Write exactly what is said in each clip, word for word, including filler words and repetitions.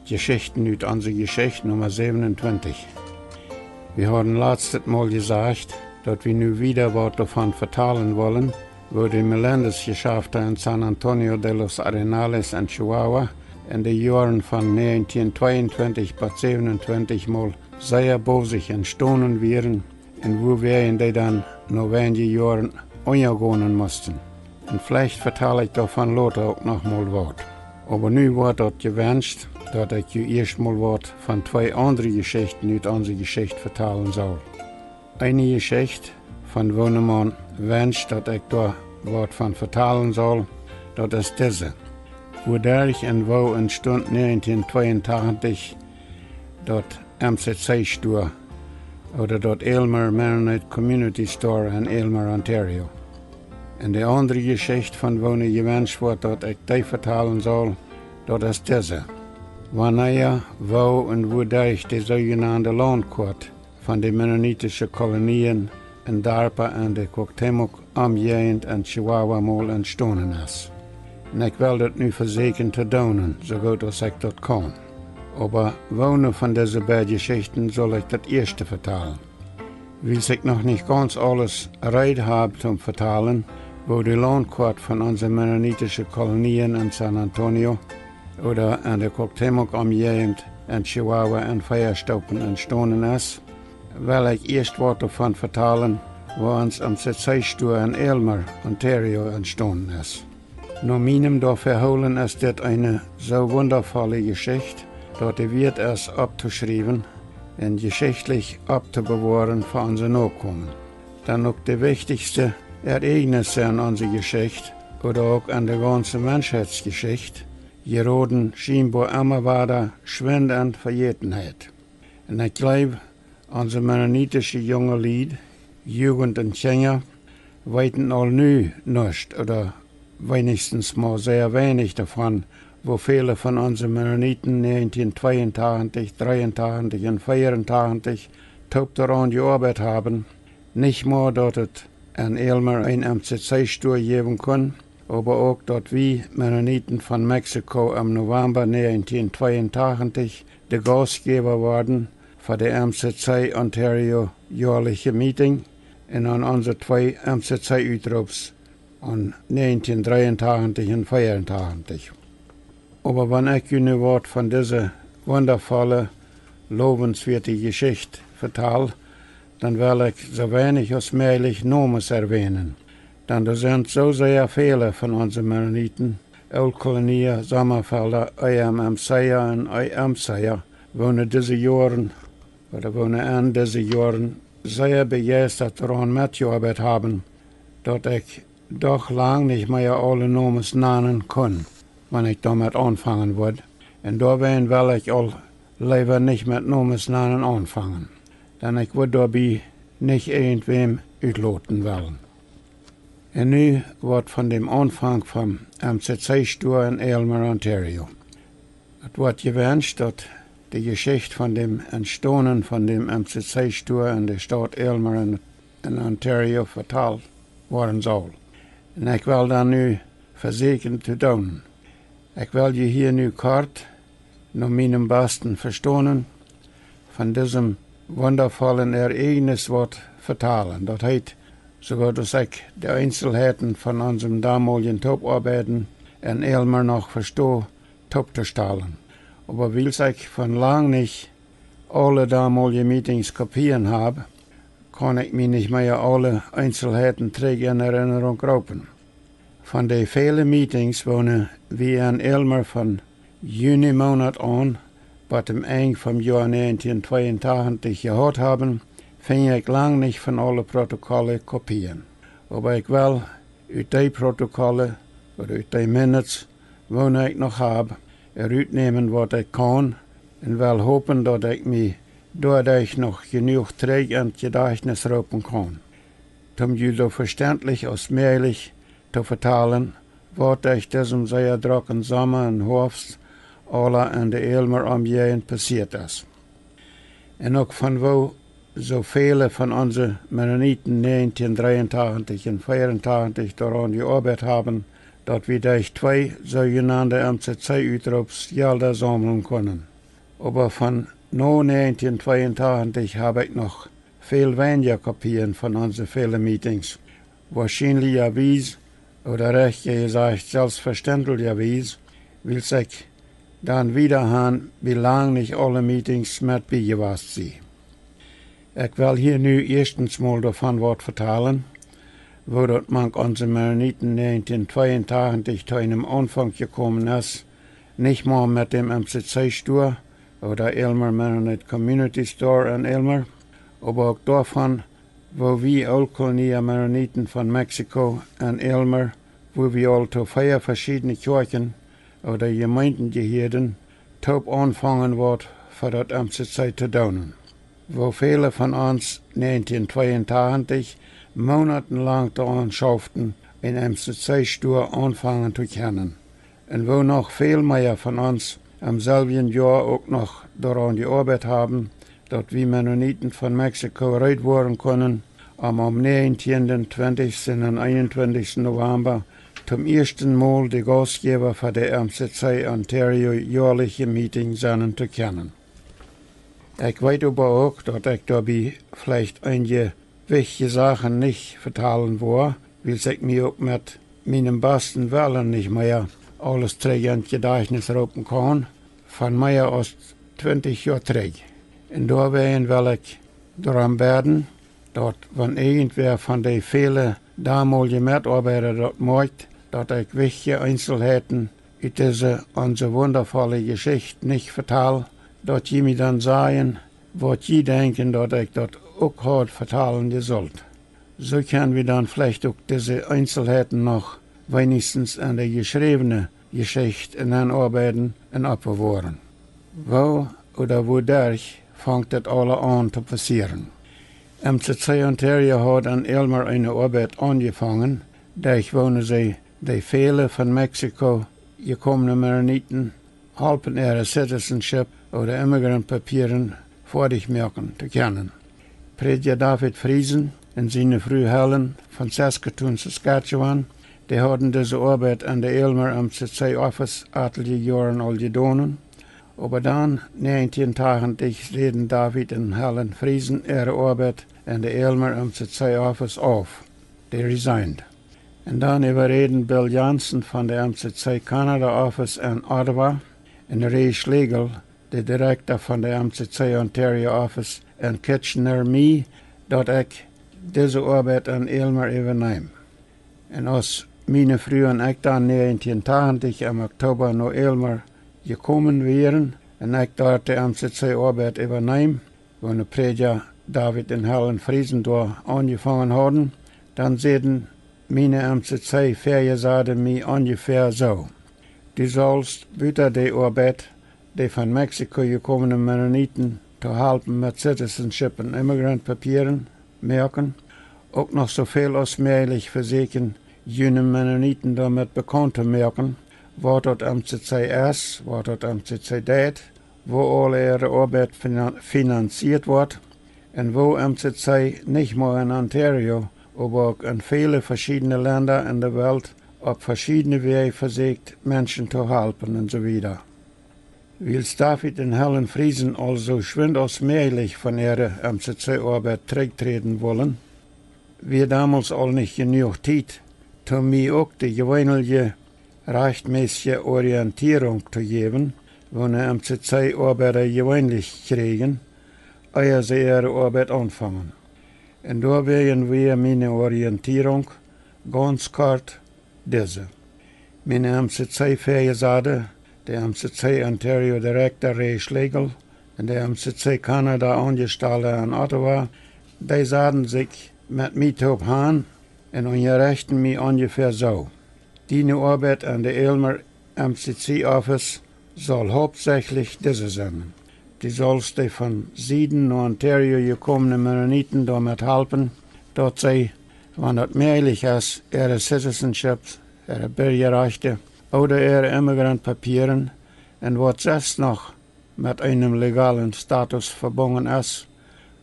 Jeschichten ut onse Jeschicht Numma säwenuntwintich. Wie hauden latstet Mol jesajcht, daut wie nu wieda waut doavon vetalen wullen, woo de Melendez-Jeschafta en San Antonio de los Arenales en Chihuahua en de Joaren von näajentieen tweeuntwintich bat säwenuntwintich mol sea bosich entstonen wieren un wuawäajen dee dan no weinje Joaren unjagonen musten. Un veleicht vetal ekj doavon lota uk noch mol waut. Oba nu woat daut jewenscht, daut ekj ju ieescht mol waut von twee aundre Jeschichten ut onse Jeschicht vetalen saul. Eene Jeschicht, von woone maun wenscht, daut ekj doa waut von vetalen saul, daut es dise. Wuaderch un woo entstunt näajentieen tweeuntachentich daut M C C Stua, ooda daut Aylmer Mennonite Community Store en Aylmer, Ontario. Un de aundre Jeschicht, von woone jewenscht woat, daut ekj dee vetalen saul, daut es dise. Wanea, woo un wuaderch de soojenande Launtkoat von de mennonitische Kolonien un Darpa en de Cuauhtémoc Omjäajent en Chihuahua mol entstonen es. Un ekj well daut nu vesäkjen to doonen, soo goot aus ekj daut kaun. Oba woone von dise beid Jeschichten saul ekj daut ieeschte vetalen? Wiels ekj noch nich gaunz aules reed hab toom vetalen, woo de Launtkoat von onse mennonitische Kolonien en San Antonio ooda en de Cuauhtémoc Omjäajent en Chihuahua en Feastopen entstonen es, well ekj ieescht waut doavon vetalen, woo ons M C C Stua en Aylmer, Ontario entstonen es. No mienem Doaväahoolen es dit eene soo wundavolle Jeschicht, daut dee wieet es opptoschriewen un jeschichtlich opptobewoaren fa onse Nokomen. Dan uk de wichtichste Ereignisse en onse Jeschicht ooda uk en de gaunze Menschheitsjeschicht jeroden schienboa emma wada schwind en Vejätenheit. Un ekj jleew, onse mennonitische junge Lied, Jugend un Kjinja weeten aul nu nuscht ooda weinichstens mau sea weinich doavon, woo väle von onse Mennoniten näajentieen tweeuntachentich, dreeuntachentich un veeruntachentich toop doaraun jeoabeit haben, nich mau daut et en Aylmer een M C C Stua jäwen kunn, oba uk daut wie Mennoniten von Mexiko em November näajentieen tweeuntachentich de Gaustjäwa worden fa de M C C Ontario joaliche Meeting un aun onse twee M C C Utroops aun näajentieen dreeuntachentich un veeruntachentich. Oba wan ekj ju nu waut von dise wundavolle, lowenswieete Jeschicht vetal, dan well ekj soo weinich aus mäajlich Nomes erwähnen. Dan doa sent soo sea väle von onse Mennoniten, Ooltkolonia, Sommafelda, E M M C un E M C, woone dise Joaren, ooda woone en dise Joaren sea bejeistat doaraun metjeoabeit haben, daut ekj doch lang nich mea aule Nomes nanen kunn, wan ekj doamet aunfangen wudd. Un doawäajen well ekj aul leewa nich met Nomes nanen aunfangen, dan ekj wudd doabie nich irjentwäm utloten wellen. Un nu waut von däm Aunfank vom M C C Stua en Aylmer, Ontario. Et woat jewenscht, daut de Jeschicht von däm Entstonen von däm M C C Stua en de Staut Aylmer en, en Ontario vetalt woaren saul. Un ekj well dan nu vesäkjen to doonen. Ekj well je hia nu kort, no mienem basten Vestonen, von disem wundavollen Ereignis waut vetalen. Daut heet, soo goot aus ekj de Eenselheiten von onsem domoljen Toopoabeiden en Aylmer noch vesto, tooptostalen. Oba wiels ekj von lang nich aule domolje Meetings Kopien hab, kaun ekj mie nich mea aule Eenselheiten trigj en Erinnerunk roopen. Von de väle Meetings, woone wie en Aylmer von Juni Moonat aun bat dem Enj vom Joa näajentieen tweeuntachentich jehaut haben, finj ekj lang nich von aule Protokolle Kopien. Oba ekj well ut dee Protokolle ooda ut dee Minutes, woone ekj noch hab, rutnämen waut ekj kaun un well hopen, daut ekj mie doaderch noch jenuach trigj en daut Jedajchtnis roopen kaun, toom ju soo vestentlich aus mäajlich to vetalen, waut derch disem sea drocken Somma un Hoafst aula en de Aylmer Omjäajent passieet es. Un uk von woo soo väle von onse Mennoniten näajentieen dreeuntachentich un veeruntachentich doaraun jeoabeit haben, daut wie derch twee soojenande M C C Utroops Jelda saumlen kunnen. Oba von no negentien tweeuntachentich hab ekj noch väl weinja Kopien von onse väle Meetings. Woarschienlicherwies, ooda rajchta jesajcht, selfstvestentlicherwies, wiels ekj dan wieda han bie lang nich aule Meetings met bie jewast sie. Ekj well hia nu ieeschtens mol doavon waut vetalen, woo daut mank onse Mennoniten negentien tweeuntachentich to eenem Aunfank jekomen es, nich mau met däm M C C Store ooda Aylmer Mennonite Community Store en Aylmer, oba uk doavon, woo wie Ooltkolonia Mennoniten von Mexiko en Aylmer, wua wie aul to vea veschiedne Kjoakjen ooda Jemeenten jehieeden, toop aunfungen waut fa daut M C C to doonen. Woo väle von ons negentien tweeuntachentich moonatenlang doaraun schauften, een M C C Store aunfangen to kjennen. Un woo noch väl mea von ons em selwjen Joa uk noch doaraun jeoabeit haben, daut wie Mennoniten von Mexiko reed woaren kunnen, om aum negentienden, twintichsten un eenuntwintichsten November toom ieeschten Mol de Gaustjäwa fa de M C C Ontario joaliche Meeting sennen to kjennen. Ekj weet oba uk, daut ekj doabie veleicht eenje wichtje Sachen nich vetalen woa, wiels ekj mie uk met mienem basten Wellen nich mea aules trigj ent Jedajchtnis roopen kaun, von mea aus twintich Joa trigj. Un doawäajen well ekj doarom bäden, daut wan irjentwäa von de väle damolje Metoabeida daut moakjt, daut ekj wichtje Eenselheiten ut dise onse wundavolle Jeschicht nich vetal, daut jie mie dan sajen, waut jie denkjen, daut ekj daut uk haud vetalen jesult. Soo kjenn wie dan veleicht uk dise Eenselheiten noch weinichstens en de jeschräwne Jeschicht enenn oabeiden un oppbewoaren. Woo ooda wuaderch funk daut aula aun to passieren? M C C Ontario haud en Aylmer eene Oabeit aunjefongen, derch woone see de väle von Mexiko jekomne Mennoniten halpen äare Citizenship ooda Immigrant Papieren foadich moaken to kjennen. Prädja David Friesen un siene Fru Helen von Saskatoon, Saskatchewan, dee hauden dise Oabeit en de Aylmer M C C Office atelje Joaren aul jedonen, oba dan negentien tachentich säden David un Helen Friesen äare Oabeit en de Aylmer M C C Office auf. They resigned. Un dan äwaräden Bill Jansen von de M C C Canada Office en Ottawa un Ray Schlegel, de Direkta von de M C C Ontario Office en Kitchener, mie, daut ekj dise Oabeit en Aylmer äwaneem. Un aus miene Fru un ekj dan negentien tachentich em Oktoba no Aylmer jekomen wieren un ekj doa de M C C Oabeit äwaneem, woone Prädja David un Helen Friesen doa aunjefongen hauden, dan säden miene M C C Väajesade mie onjefäa soo: Du saust buta de Oabeit, de von Mexiko jekomne Mennoniten to halpen met Citizenship un Immigrant Papieren moaken, uk noch soo väl aus mäajlich vesieekjen, june Mennoniten doamet bekaunt to moaken, waut daut M C C es, waut daut M C C deit, woo aul äare Oabeit finan-, finanzieet woat un woo M C C nich mau en Ontario, oba uk en väle veschiedne Lenda en de Welt opp veschiedne Wäaj vesieekjt, Menschen to halpen un soo wieda. Wiels David un Helen Friesen aulsoo schwind aus mäajlich von äare M C C Oabeit trigjträden wullen, wia domols aul nich jenuach Tiet, om mie uk de jeweenelje rajchtmäßje Orientierunk to jäwen, woone M C C Oabeida jeweenlich kjrieen, ea see äare Oabeit aunfungen. Un doawäajen wia miene Orientierunk gaunz kort dise: Miene M C C Väajesade, de M C C Ontario Direkta Ray Schlegel un de M C C Canada Aunjestalde en Ottawa, dee saden sikj met mie toop han un unjarechten mie onjefäa soo: Diene Oabeit en de Aylmer M C C Office saul hauptsechlich dise sennen: Du saust de von Sieden no Ontario jekomne Mennoniten doamet halpen, daut see, wan daut mäajlich es, äare Citizenships, äare Birjarajchte ooda äare Immigrant Papieren un waut sest noch met eenem legalen Status vebungen es,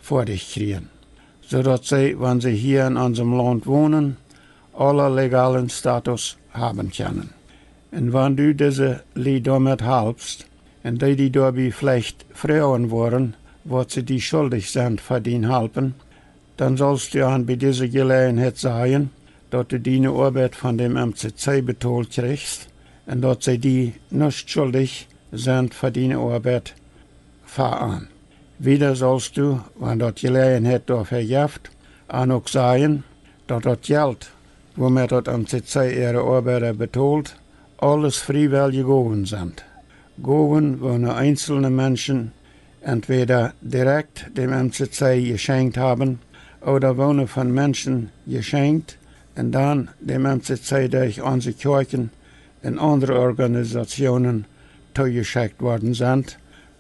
foadich kjrieen, soo daut see, wan see hia en onsem Launt wonen, aule legalen Status haben kjennen. Un wan du dise Lied doamet halpst, Un dee, dee doabie veleicht froagen woaren, waut see die schuldich sent fa dien Halpen, dan saust du an bie dise Jeläajenheit sajen, daut du diene Oabeit von däm M C C betolt kjrichst un daut see die nuscht schuldich sent fa diene Oabeit fa an. Wieda saust du, wan daut Jeläajenheit doafäa jeft, an uk sajen, daut daut Jelt, woomet daut M C C äare Oabeida betolt, aules friewellje Gowen sent. Gowen, woone eenzelne Menschen entwäda direkt däm M C C jeschenkt haben ooda woone von Menschen jeschenkt un dan däm M C C derch onse Kjoakjen un aundre Organisatsionen toojeschekjt worden sent,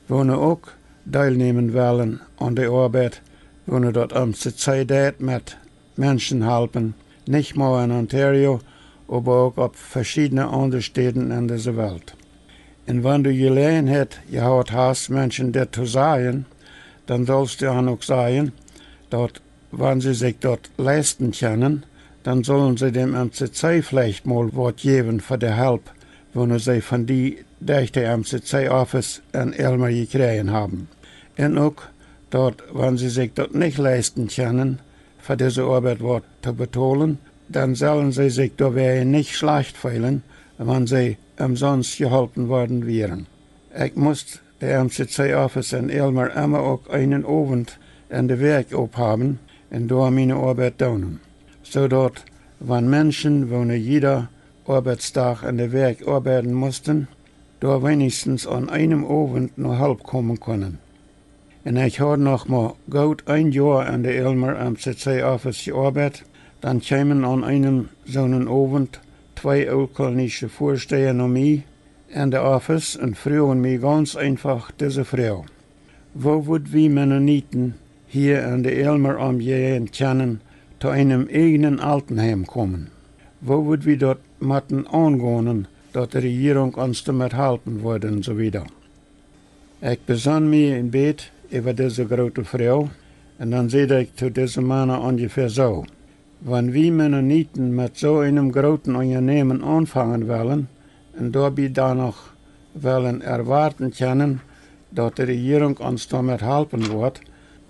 woone uk deelnämen wellen aun de Oabeit, woone daut M C C deit met Menschen halpen, nich mau en Ontario, oba uk opp veschiedne aundre Städen en dise Welt. Un wan du Jeläajenheit jehaut hast, Menschen dit to sajen, dan saust du an uk sajen, daut wan see sikj daut leisten kjennen, dan sullen see däm M C C veleicht mol waut jäwen fa de Help, woone see von die derch de M C C Office en Aylmer jekjräajen haben. Un uk daut, wan see sikj daut nich leisten kjennen, fa dise Oabeit waut to betolen, dan sellen see sikj doawäajen nich schlajcht feelen, wan see omsonst jeholpen worden wieren. Ekj must de M C C Office en Aylmer emma uk eenen Owent en de Wäakj op haben un doa miene Oabeit doonen, soo daut, wan Menschen, woone jieda Oabeitsdach en de Wäakj oabeiden musten, doa weenichstens aun eenem Owent no Help komen kunnen. Un ekj haud noch mau goot een Joa en de Aylmer M C C Office jeoabeit, dan kjeemen aun eenem soonen Owent twee ooltkolonische Väasteja no mie en de Office un fruagen mie gaunz eenfach dise Froag: Woo wudd wie Mennoniten hia en de Aylmer Omjäajent kjennen to eenem ieejnen Altenheim komen? Woo wudd wie daut motten aungonen, daut de Rejierunk ons doamet halpen wudd un soo wieda? Ekj besonn mie een bät äwa dise groote Froag, un dan säd ekj to dise Mana onjefäa soo: Wan wie Mennoniten met soo eenem grooten Unjanämen aunfangen wellen un doabie dan noch wellen erwoaten kjennen, daut de Rejierunk ons doamet halpen woat,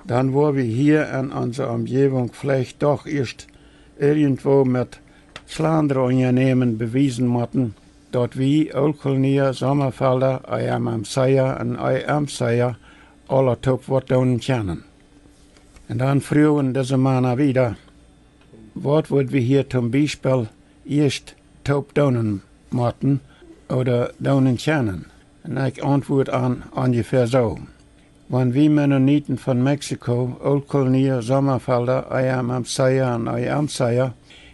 dan woa wie hia en onse Omjäajent veleicht doch ieescht irjentwoo met kjlandre Unjanämen bewiesen motten, daut wie Ooltkolonia, Sommafelda, E M M C un E M C aula toop waut doonen kjennen. Un dan fruagen dise Mana wieda: Waut wudd wie hia toom Biespel ieescht toop doonen motten ooda doonen kjennen? Un ekj auntwuad an onjefäa soo: Wan wie Mennoniten von Mexiko, Ooltkolonia, Sommafelda, E M M C un E M C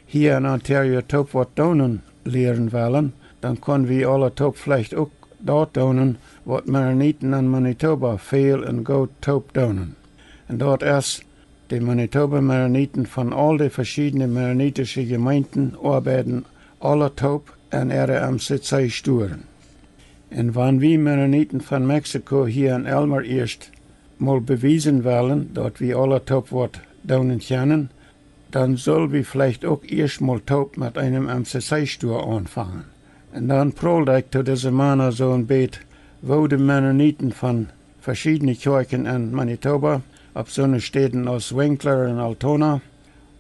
hia en Ontario toop waut doonen lieren wellen, dan kjenn wie aula toop veleicht uk daut doonen, waut Mennoniten en Manitoba väl un goot toop doonen. Un daut es, de Manitoba Mennoniten von aul de veschiedne mennonitische Jemeenten oabeiden aula toop en äare M C C Stuaren. Un wan wie Mennoniten von Mexiko hia en Aylmer ieescht mol bewiesen wellen, daut wie aula toop waut doonen kjennen, dan sull wie veleicht uk ieescht mol toop met eenem M C C Stua aunfangen. Un dan prold ekj to dise Mana soo een bät, woo de Mennoniten von veschiedne Kjoakjen en Manitoba, opp soone Städen aus Winkler un Altona,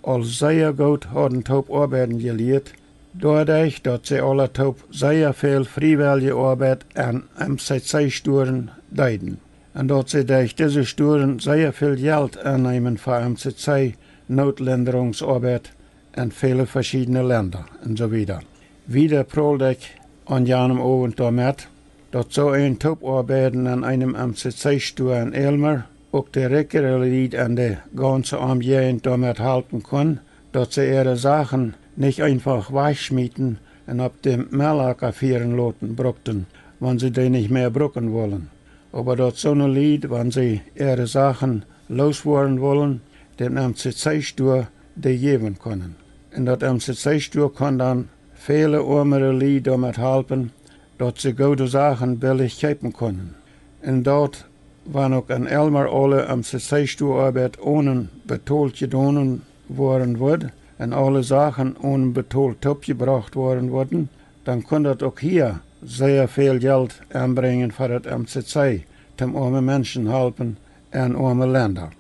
aul sea goot hauden toop oabeiden jelieet, doaderch daut see aula toop sea väl friewellje Oabeit en M C C Stuaren deeden, un daut see derch dise Stuaren sea väl Jelt enneemen fa M C C Nootlindrungsoabeit en väle veschiedne Lenda un soo wieda. Wieda prold ekj aun janem Owent doamet, daut soo een Toopoabeiden en eenem M C C Stua en Aylmer uk de rikjere Lied en de gaunze Omjäajent doamet halpen kunn, daut see äare Sachen nich eenfach wajchschmieten un opp däm Mellacka fieren loten brukten, wan see dee nich mea bruken wullen. Oba daut soone Lied, wan see äare Sachen looswoaren wullen, dän M C C Stua dee jäwen kunnen. Un daut M C C Stua kunn dan väle oamere Lied doamet halpen, daut see goode Sachen billich kjeepen kunnen. Un daut, wan uk en Aylmer aule M C C Stuaoabeit onen betolt jedonen woaren wudd un aule Sachen onen betolt toopjebrocht woaren wudden, dan kunn daut uk hia sea väl Jelt enbrinjen fa daut M C C, toom oame Menschen halpen en oame Lenda.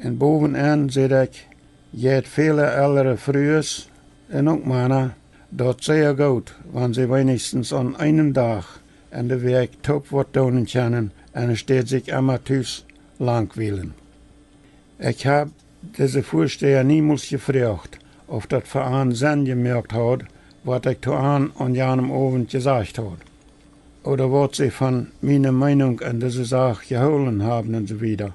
Un bowenenn säd ekj, jeit väle elre Frues un uk Mana daut sea goot, wan see weinichstens aun eenen Dach en de Wäakj toop waut doonen kjennen, enne Städ sikj emma tus langwielen. Ekj hab dise Väastäja niemols jefroacht, auf daut fa an Senn jemoakt haud, waut ekj to an aun janem Owent jesajcht haud, ooda waut see von miene Meenunk en dise Sach jehoolen haben un soo wieda.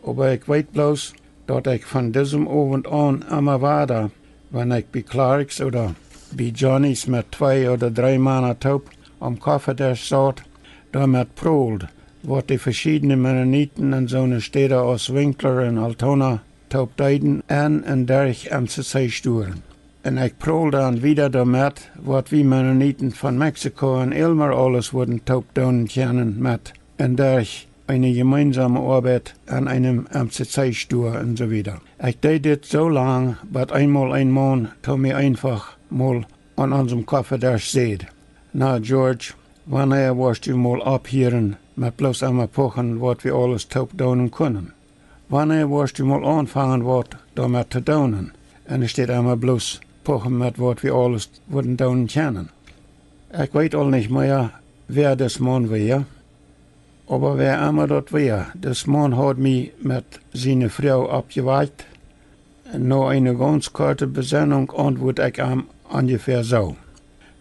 Oba ekj weet bloos, daut ekj von disem Owent aun emma wada, wan ekj bie Clarks ooda bie Johnny's met twee ooda dree Mana toop aum Koffedesch saut, doamet prold, waut de veschiedne Mennoniten en soone Städa aus Winkler un Altona toop deeden en un derch M C C Stuaren. Un ekj prold dan wieda doamet, waut wie Mennoniten von Mexiko un Aylmer aules wudden toop doonen kjennen met un derch eene jemeensome Oabeit en eenem M C C Stua un soo wieda. Ekj deed dit soo lang, bat eenmol een Maun to mie eenfach mol aun onsem Koffedesch säd: "Na, George, wanea woascht du mol opphieren met bloos emma puchen, waut wie aules toop doonen kunnen? Wanea woascht du mol aunfangen, waut doamet to doonen? Un enne Städ emma bloos puchen met waut wie aules wudden doonen kjennen." Ekj weet aul nich mea, wäa dis Maun wia, oba wäa emma daut wia, dis Maun haud mie met siene Froag oppjewakjt. No eene gaunz korte Besennunk auntwuad ekj am onjefäa soo: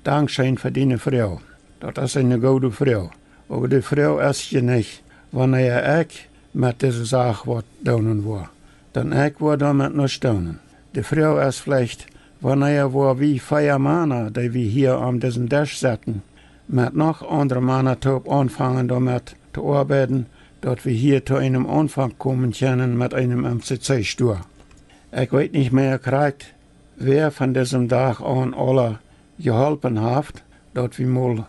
"Dankscheen fa diene Froag. Daut es eene goode Froag. Oba de Froag es je nich, wanea ekj met dise Sach waut doonen woa. Dan ekj woa doamet nuscht doonen. De Froag es veleicht, wanea woa wie vea Mana, dee wie hia aun disen Desch setten, met noch aundre Mana toop aunfangen doamet to oabeiden, daut wie hia to eenem Aunfank komen kjennen met eenem M C C Stua." Ekj weet nich mea krakjt, wäa von disem Dach aun aula jeholpen haft, daut wie mol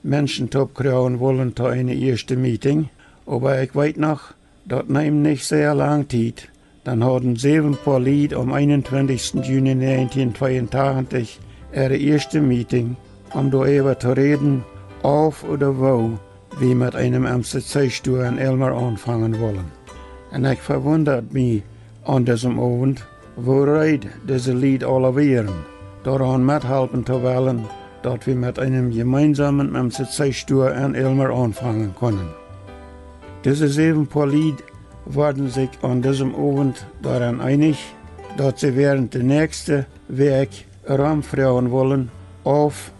Menschen toop kjrieen wullen to eene ieeschte Meeting, oba ekj weet noch, daut neem nich sea lang Tiet, dan hauden säwen Poa Lied aum eenuntwintichsten Juni negentien tweeuntachentich äare ieeschte Meeting, om doaräwa to räden, auf ooda woo wie met eenem M C C Stua en Aylmer aunfangen wullen. Un ekj vewundad mie aun disem Owent, woo reed dise Lied aula wieren, doaraun methalpen to wellen, daut wie met eenem jemeensomen M C C Stua en Aylmer aunfangen kunnen. Dise säwen Poa Lied worden sikj aun disem Owent doaraun eenich, daut see wäarent de näakjste Wäakj romfroagen wullen, auf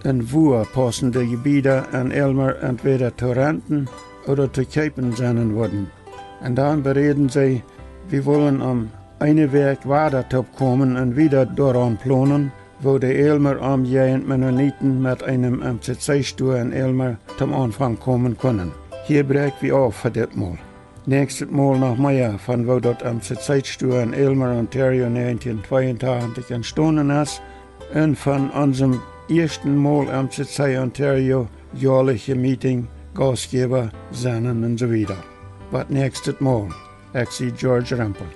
un wua pausende Jebieda en Aylmer entwäda to renten ooda to kjeepen sennen wudden. Un dan beräden see, wie wullen om eene Wäakj wada toop komen un wieda doaraun plonen, woo de Aylmer Omjäajent Mennoniten met eenem M C C Stua en Aylmer toom Aunfank komen kunnen. Hia bräakj wie auf fa dit Mol. Näakjstet Mol noch mea von woo daut M C C Stua en Aylmer, Ontario negentien tweeuntachentich entstonen es, un von onsem ieeschten Mol M C C Ontario joaliche Meeting, Gaustjäwa sennen un soo wieda. Bat näakjstet Mol. Ekj sie George Rempel.